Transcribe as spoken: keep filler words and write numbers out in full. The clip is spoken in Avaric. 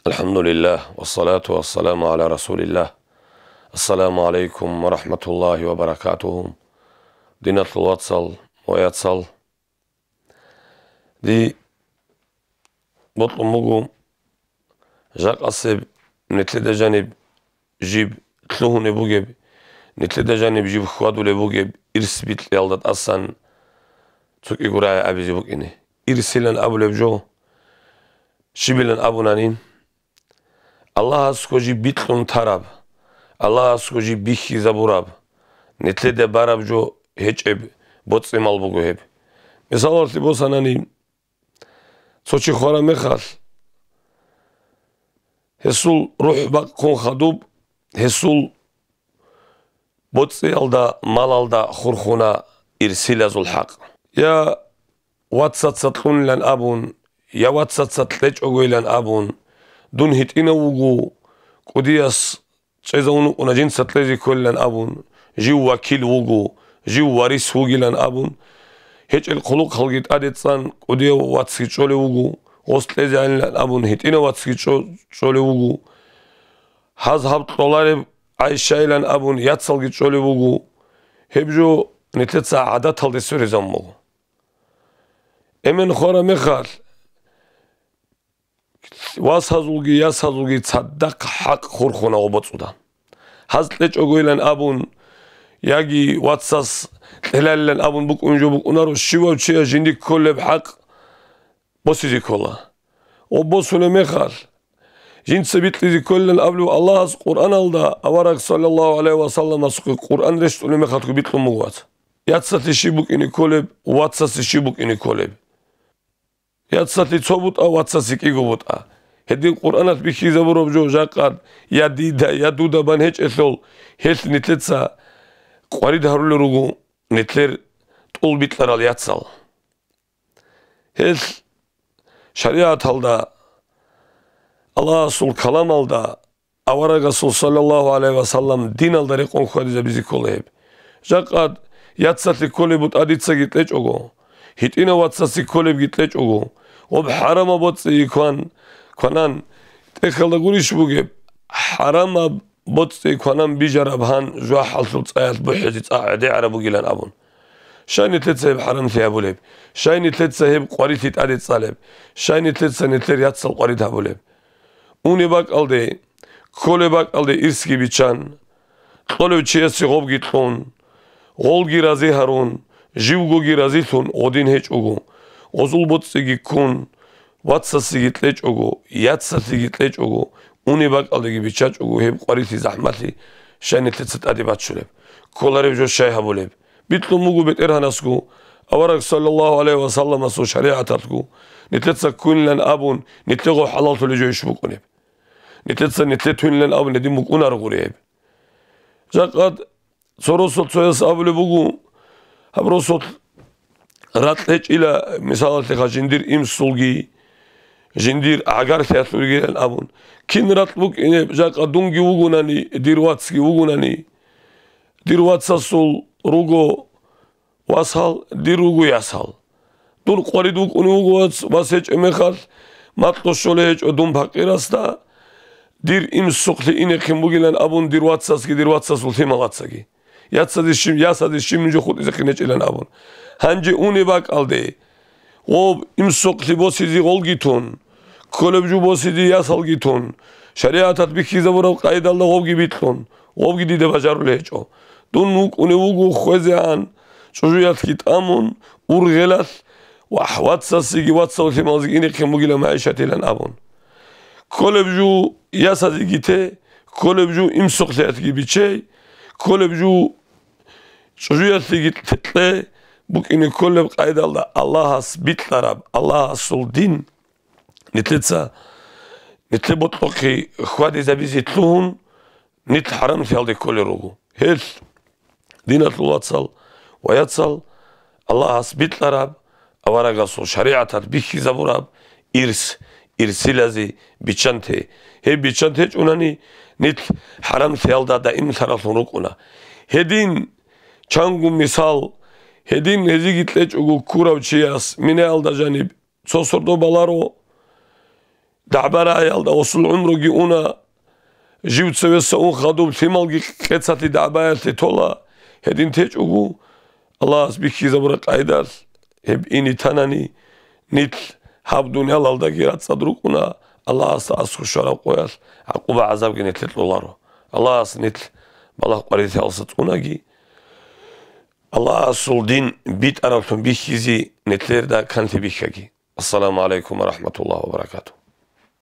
Алхамдулиллах, вассалату вассаламу гӀала расулиллах. Ассаламу гӀалайкум ва рахматуллахи ва баракатуху. Диналъул вацал ва яцал. Ди бокьун буго, жакъасеб нилъеда жаниб жиб лъугьунеб бугеб, нилъеда жаниб жиб хьвадулеб бугеб ирс бикьиялда тӀасан цо кӀиго рагӀи абизе букӀине. Ирсилан абулеб жо щибилан абунанин, Аллагьасго жиб бикьун тараб, Аллагьасго жиб бихьизабураб, нилъеда бараб жо гьечӀеб боцӀи-мал буго гьеб. Мисалалъе босанани, цо чи хвараб мехалъ, гьесул рухӀ бакъун хадуб, гьесул боцӀиялда, малалда хурхуна ирсилазул хӀакъ. Я вацаца кьунилан абун, я вацаца кьечӀогойилан абун, дун гьитӀинав вуго, кӀудияс чӀезавун вукӀуна жинца кьезе кколилан абун, жив вакил вуго, жив варис вугилан абун, гьечӀел хъулухъалги тӀаде цӀан кӀудияв вацги чӀолев вуго, гъос кьезегӀанилан абун гьитӀинав вацги чӀо-, чӀолев вуго. Гьаз гьаб кьолареб гӀайщайилан абун яцалги чӀолев вуго. Гьеб жо нилъеца гӀадаталде сверизабун буго. Эмен хвараб мехалъ, васазулги ясазулги цадахъ хӀакъ хурхуна гъоб боцӀуда. Гьаз кьечӀогойилан абун, яги вацас кьелалилан абун букӀун жо букӀунаро, щивав чияс жиндихъ кколеб хӀакъ босизе ккола. Гъоб босулеб мехалъ, жинца бикьизе кколилан абулев Аллагьас Къуръаналда, авараг саллаллагьу гӀалайгьи вассаламасухъе Къуръан рещтӀулеб мехалъго бикьун буго, вац. Яцалъе щиб букӀине кколеб, вацасе щиб букӀине кколеб. Яцалъе цо бутӀа, вацасе кӀиго бутӀа. Гьедин Къуръаналъ бихьизабураб жо жакъа я дида, я дуда бан гьечӀелъул, гьелъ нилъеца къварид гьарулел руго нилъер тӀул бикьарал яцал. Гьелъ шаригӀаталда, Аллагьасул каламалда, аварагасул саллаллагьу гӀалайгьи вассалам диналда рекъон хьвадизабизе ккола гьеб. Жакъа яцалъе кколеб бутӀа дицаги кьечӀого, гьитӀинав вацасе кколебги кьечӀого, гъоб хӀарамаб боцӀиги кван, кванан, тӀехьалда гурищ бугеб, хӀарамаб боцӀи кванан бижараб гьан жвахӀалъул цӀаялъ бухӀизе цӀа гӀедегӀараб бугилан абун. Щай нилъеца гьеб хӀарамлъи гьабулеб? Щай нилъеца гьеб къварилъи тӀаде цӀалеб? Щай нилъеца нилъер яцал къварид гьабулеб? Унеб бакӀалде, кколеб бакӀалде ирсги биччан, кьолев чиясе гъобги кьун, гъолги рази гьарун, живгоги разилъун гъодин гьечӀого, гъозул боцӀиги ккун, вацасеги кьечӀого, яцалъеги кьечӀого, унеб бакӀалдеги биччачӀого гьеб къварилъи-захӀмалъи щай нилъеца тӀаде баччулеб? Кколареб жо щай гьабулеб? Бикьун буго БетӀергьанасго, авараг саллаллагьу гӀалайгьи вассаламасул шаригӀаталъго, нилъеца ккунилан абун, нилъего хӀалаллъулеб жойищ букӀунеб? Нилъеца нилъе туйнилан абун гьедин букӀунаро гури гьеб. Жакъа цо росулъ цояс абулеб буго, гьаб росулъ ракь гьечӀила, мисалалъеха, жиндир имсулги, жиндир гӀагарлъиялъул ругилан абун. Кин ракь букӀинеб, жакъа дунги вугунани, дир вацги вугунани, дир вацасул руго васал, дир руго ясал. Дун къварид вукӀунев вуго вац, вас гьечӀеб мехалъ, макьу щолей гьечӀо дун пакъирасда, дир имсухълъи инехъин бугилан абун дир вацасги, дир вацасул лъималацаги. Яцазе щиб-, ясазе щиб нуж хутӀизехъин гьечӀилан абун. Гьанже унеб бакӀалде, гъоб имсухълъи босизе гъолги тун, кколеб жо босизе ясалги тун, шаригӀаталъ бихьизабураб къайдалда гъобги бикьун, гъобги дида бажарулей гьечӀо. Дун вукӀунев вуго хвезегӀан, чӀужуялъги тӀамун, ургъелалъ, вагь, вацасеги вацал лъималазеги инехъин бугилан магӀишатилан абун. Кколеб жо ясазеги те, кколеб жо имсухълъиялъги бичей, кколеб жо чӀужуялъеги кье, букӀине кколеб къайдалда Аллагьас бикьараб, Аллагьасул дин нилъеца, нилъе бокьухъе хьвадизабизе лъугьун, нилъ хӀарамлъиялде кколел руго. Гьелъ, диналъул вацал ва яцал, Аллагьас бикьараб, аварагасул шаригӀаталъ бихьизабураб ирс, ирсилазе биччанте. Гьеб биччанте гьечӀунани, нилъ хӀарамлъиялда даимлъаравлъун рукӀуна. Гьедин, чангу мисал, гьедин гьезиги кьечӀого ккурав чияс минаялда жаниб цо сордо баларо, дагӀба рагӀиялда гъосул гӀумруги уна, жив цевеса ун хадуб лъималги къецалъе дагӀбаялъе тола, гьедин течӀого, Аллагьас бихьизабураб къайдалъ гьеб ине танани, нилъ гьаб дуниялалдаги рацӀцӀад рукӀуна, Аллагьасда аскӀов щвараб къоялъ гӀакъуба-гӀазабги нилъе кьоларо. Аллагьас нилъ балагь-къварилъиялдаса цӀунаги, Аллагьасул дин битӀараблъун бихьизе нилъеда канлъи бихьаги. Ассаламу гӀалайкум ва рахӀматуллагьи ва баракатугь.